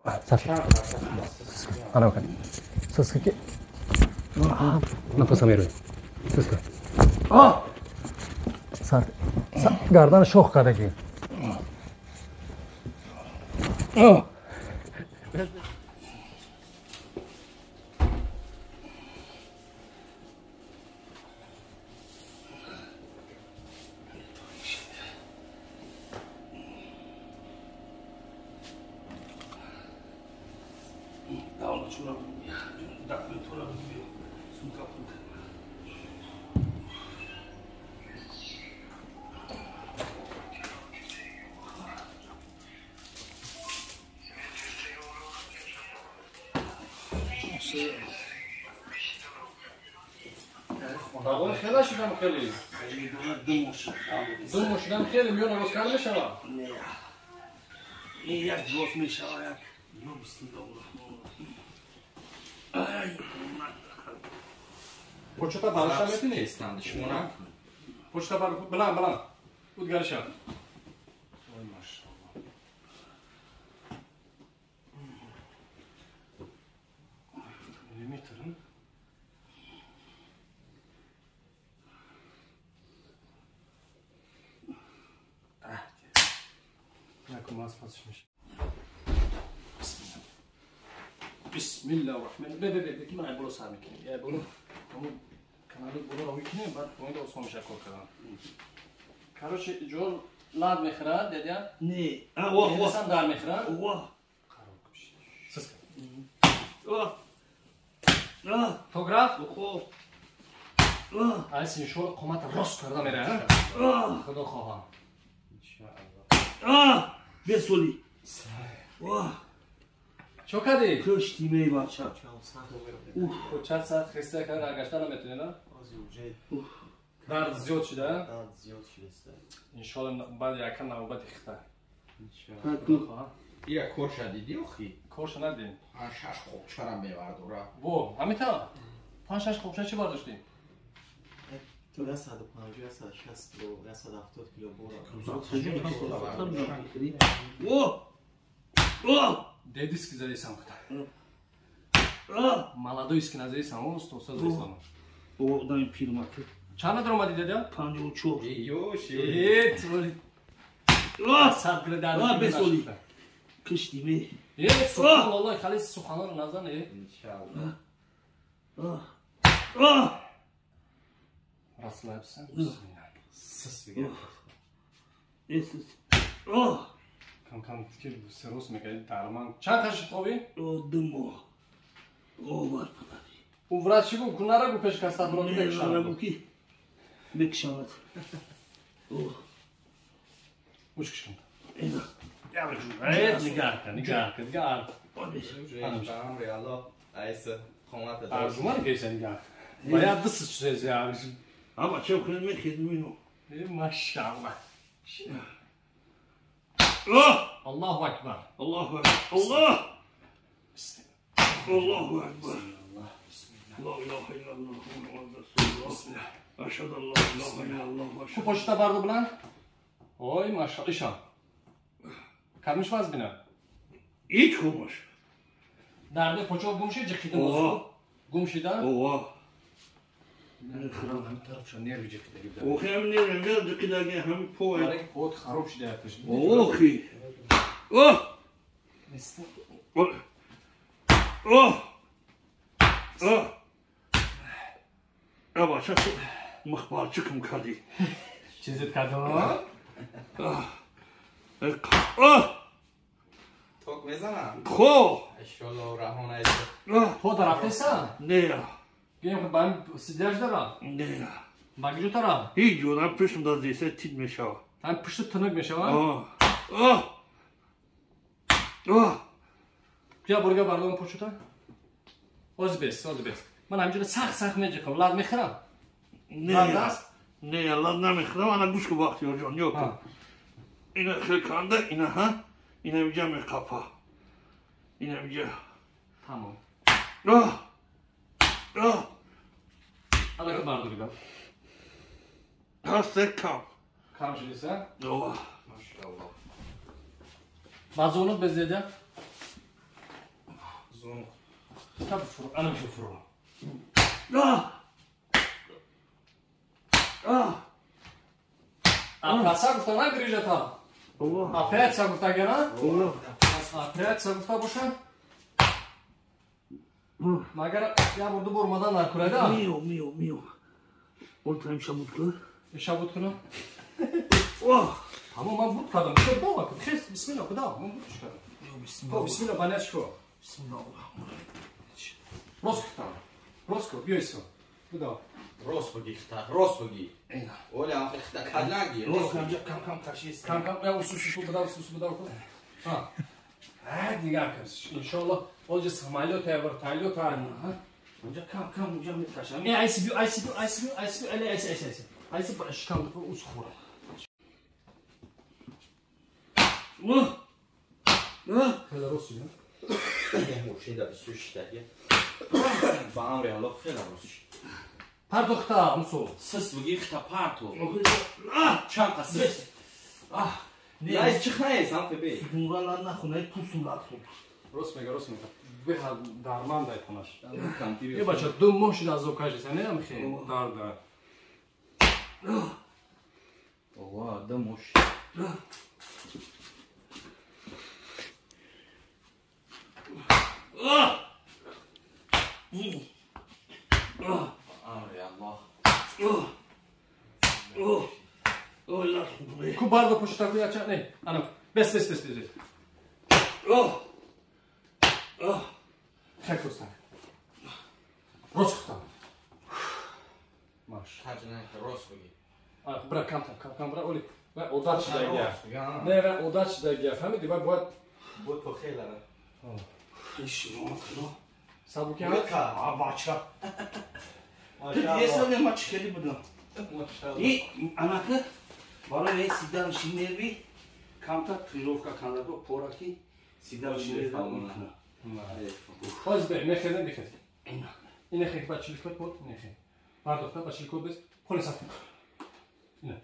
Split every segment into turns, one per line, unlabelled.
Ана сас ки нафаса мерӯй. Сас ка. Сар гардан шох кардаги.
Вагон хела шудам хеле. Ду моҳ шудам хеле миён рост карда мешавад?
Не. Ин як рост мешавад, як. Ё бисмиллоҳир-раҳмонир-раҳим. Ай,
Почта бароша метунӣ? Шумона? Почта бар баланд баланд. Удгариша. Ой, машаллоҳ. Миллиметр. Бисмиллоҳир-раҳмонир. Бе бе бе ки ман боло сар мекунем. Я боло. Ҳамон канали боло ро мекунем, баъд поинда осон меша кор кардан. Короче, ҷо лад мехӯрад, дядя?
Не. А, во, во.
Сам дар мехӯрад?
Во.
Қарор куши. Сиска.
Во. А,
Тограф?
хо. А,
Айс иншоалло қомат рост карда мерад.
а,
Худо хоҳа.
а, бесоли. Во,
Чо кардӣ?
кушти мей бача.
Чанд соат хиста карда гашта наметунӣ, на? Дард зиёд шуда?
Дард зиёд шудааст.
Иншоалло баъд яка навбати хита.
Худо
хоҳа.
Ира корша дидӣ охи?
Корша надидем.
Панҷ шаш қопчарам мевардора.
Во, ҳамита? Панҷ шаш қопча чӣ бардоштӣ?
То 150, 160 кило, 170 кило бора.
Во. Во.
Дедиски задисам хита.
А,
Молодойски назадисам, уста задисам.
о, одами пирмак.
Чанд надор омадӣ, дядя?
54.
Ёши.
Э, твори.
А,
Сад гира дард.
А, бесоли. кушти мей.
Э, субҳоналлоҳ, хали суханонро назан, э.
Иншаллоҳ.
А, а.
Расслабься. Бисмилла.
Сис бигир.
Эсис. А,
Кам кам ки серус мекардӣ дарман. Чанд та шуд хобӣ?
о, ду моҳ. О, бар падари.
У врач чӣ гуфт? Кунара гуфт пеш кастат ро мекушам.
Нагу ки мекушамад. О,
Уч кушам.
ина.
Э, нигаҳ кун, нигаҳ кун, нигаҳ.
Амри Аллоҳ айса қомат
Арзуман гейса нигаҳ. Бояд дис чиз я.
А бача хеле мехезм ино.
Э, машаллоҳ.
А,
Аллоҳу акбар.
Аллоҳу акбар. Аллоҳ. Аллоҳу акбар. Ла илаҳа иллаллоҳ Муҳаммад расулуллоҳ. Ашҳаду ан ла илаҳа иллаллоҳ ва
Ку
ашҳаду
почта барду билан? Ой, машаллоҳ, ишон. Кадмиш ваз бина?
Ҳеҷ хубаш.
Дарди почо гум шид, ҷиқидим
О.
боз. Гум шида?
О,
Ҳамин тараф шо нерви ҷиқидаги буда.
охи ҳамин нервим гар ҷиқидаги ҳамин пой.
Барои под хароб шида якташ.
Охи. О, о, о. А бача ту махбарчикм кардӣ.
Чизит кардам?
А,
Ток мезанам.
хо.
Иншаллоҳ раҳон айса.
А,
По рафтеса?
не,
Гем ба сидяш дара?
не.
Ба куҷо тараф?
Ҳеҷ одам пиштам дар зеса тит мешавад.
Ҳам пушти тунук мешавад?
А, а, а.
Бия бурга бардом почута? Оз бес, оз бес. Ман ҳаминҷода сахт сахт меҷиқам, лад мехӯрам.
Не,
Лад аст?
не, лад намехӯрам. Ана гӯш кун, Бахтиёрҷон, ё кун. Ина хел канда, ина ҳа, ина инҷа меқапа. Ина инҷа.
Тамом.
А, а,
Ҳала ки бардоридам.
ҳаст кам.
Кам шудиса?
О,
Машаллоҳ.
Ба зонут безеда? Ана фуру. Апраса гуфта на грижата. Опять гуфта гера? Опять гуфта боша? Магар я бурду бор мадан наркурада?
Мио, мио, мио. Он там шабут кун.
Шабут кунам? Ҳамо ман бурд кардам. Куда бова? Хес, бисмилла, куда? Ман бурд кардам. Бисмилла. Бисмилла, баняч ко.
Бисмилла.
Рост кутам. Рост ко, биё исо. Куда?
Рост буги, рост буги. Оля, калаги.
Рост кам кам кашис.
Кам кам, я усусу буда, усусу буда. Ха. Нигар кар. Иншаллах, олҷа самолёт я вертолёт а.
Онҷа кам кам онҷа мекашам.
Не, айси бю, айси бю, айси бю, айси бю, айси, айси, айси. Айси ба шикам ус хӯра. Хеле рост шид.
Мошин да бисёр шидаги. Ба амри Аллоҳ хеле рост шид.
Партохта, мусо.
Сис буги хта парто. Чанд қа сис. Не, из чих наес, ам тебе.
Мурала нахуна, пусум латху.
Рост мега, рост мега. Беха дарман дай танаш. Е бача, ду моҳ шид азоб кашиса, не ам хе дарда.
Ова, ду моҳ. Амри Аллоҳ.
Ку барда пушта ку яча не. Ана, бес бес бес бес. Хек рост. Рост кутам. Маш.
Таҷна рост буги.
А, бра кам кам кам бра оли. Ва одат шидагия. Не, ва одат шидагия. Фаҳмиди, ва бояд
буд по хелара.
Иш,
сабуки
ҳа? Бача. Ту дидеса не ма чӣ хеле будам. И анака барои сидан шинерви камтар тренировка кандаго пораки сидан шинерви мекунам.
Боз бе, мехезем бихез. Ина хек ба чилкот буд, нехе. Бардохта ба чилкот без, холи саф. Ина.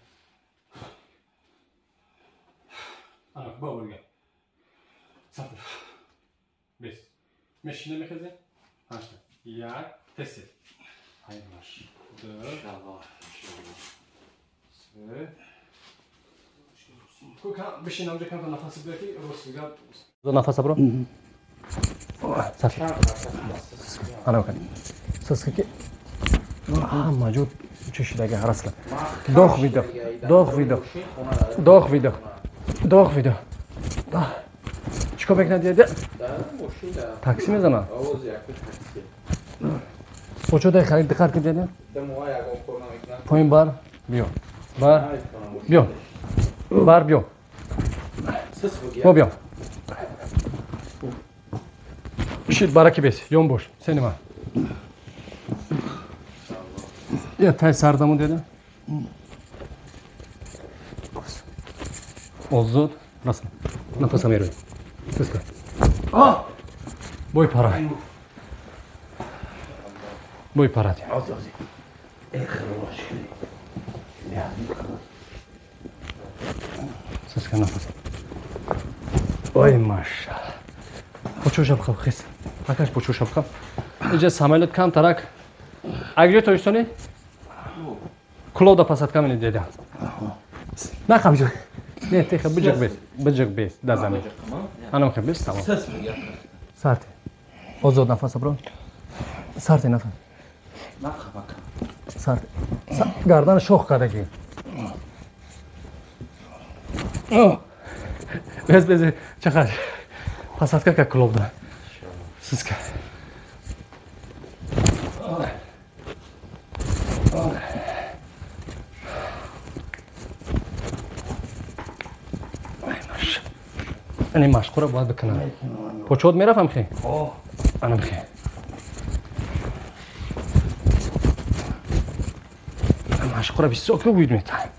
Ана, ба бурга. Саф. Бес. Мешине мехезем. Ҳашта. Як, тесе. Ҳайваш. Ду. Се. Ку кам бишин амҷа камта нафас биё ки рост бига.
Нафас бро. Сар. Ана бакан. Сас ки ҳама ҷо чешидаги ҳарасла. Дох видох. Дох видох. Дох видох. Дох видох. Чикор мекунад дида? Такси мезанад? Почо дай харид диққат кун дида? Поин бар, биё. Бар, биё. Бар, биё. Бо биё. Шид бараки бес, ён бош, сени ман. Я тай сардамон дида? Озод, расм. Нафаса мерӯй. Сиска. Бой пара. Бой пара. Сиска нафас. Ой, машалла. Почӯша бихаб, хис. Акаш почӯша бихаб. Иҷа самолёт кам тарак. Агҷо тоҷикистони? Кулода пасадка мени деда. Нахаб ҷо. Не, теха биҷиқ бес. Биҷиқ бес, да замин. Анам хе бес, тамом. Сарте. Озод нафас бро. Сарте нафас. Сарте. Гардан шох кардаги. Бес, бес, чақар. Пасадка ка кулобда. Сиска. Ани машқура бояд бикунам. Почод мерафам хе? Анам хе. Машқура бисёр ку буид метаҳам.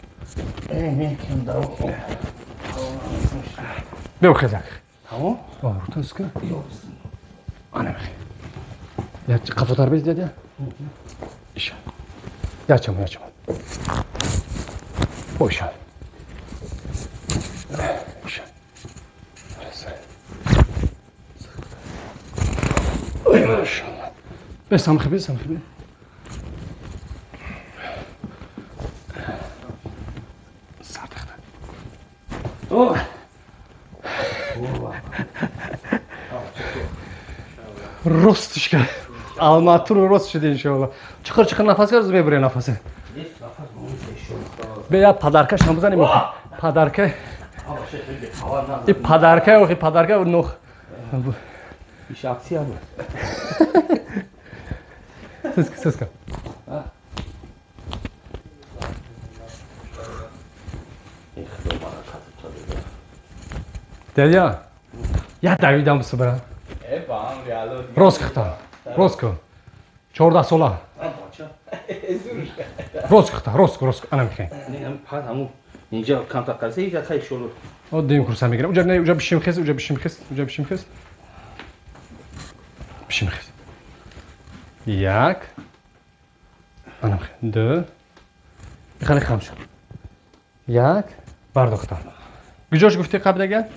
Биё хезак.
Тамом?
Рутан ска. Анам хе. Я қафотар без дядя? Иша. Ячам, ячам. Оша. Иша. Машалло. Бесам хиби, сам хиби. Сардахта. О! Рост шка. Алматур рост шуд иншоалло. Чиқир чиқир нафас кар, мебуре нафасе. Бе я подарка шам бизанем. Подарка. И подарка, охи подарка нох.
Иш акция буд.
Сиска, сиска. Дядя, я давидам субра. Рост кихта, рост кун. 14 сола. Рост кихта, рост, рост. Ана михай.
Инҷа камтар қарса, инҷа хай шолу.
О, дим курса мегирам. Уҷа не, уҷа бишим хес, уҷа бишим хес, уҷа бишим хес. Бишим хес. Як. Ана михай. Ду. Михали хам шуд. Як. Бардохта. Куҷош гуфти қабдага?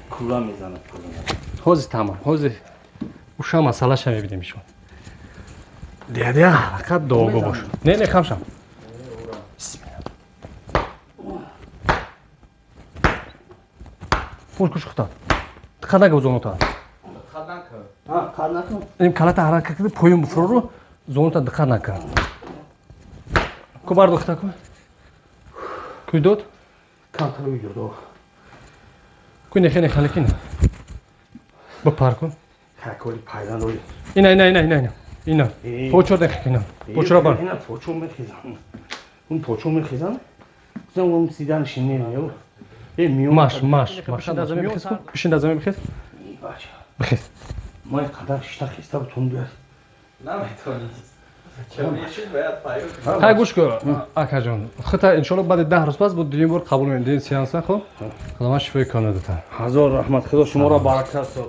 Кула мезанад.
Ҳозир тамом, ҳозир уша масъалаша мебинем ишон. Дядя, фақат дуогӯ бош. Не, не, хамшам. Пуш куш хута. Диққат накун зонута.
Диққат накун.
Диққат накун.
Ин калата ҳаракат киди поён буфурору зонута диққат накун. Ку бардохта ку. Куй дод?
Камтар уйдод.
Ку нехе нехе лекин. Бипар кун.
Ҳаколи пайдан ой.
Ина ина ина ина ина. Ина. Почо нехе ина. Почо бар.
Ина почо мехезан. Он почо мехезан. Зан он сидан шине ё. Э миён.
Маш, маш, маш. Бишин дар замин бихез.
Бача.
Бихез.
Ма қадар шишта хеста бутун биёд.
Наметонӣ.
Хай гӯш кун, акаҷон. Хита иншоалло баъди 10 рӯз пас бо дуюм бор қабул мекунем дин сеанса, хуб? Худованд шифои комил диҳад.
Ҳазор раҳмат, Худо шуморо баракат дод.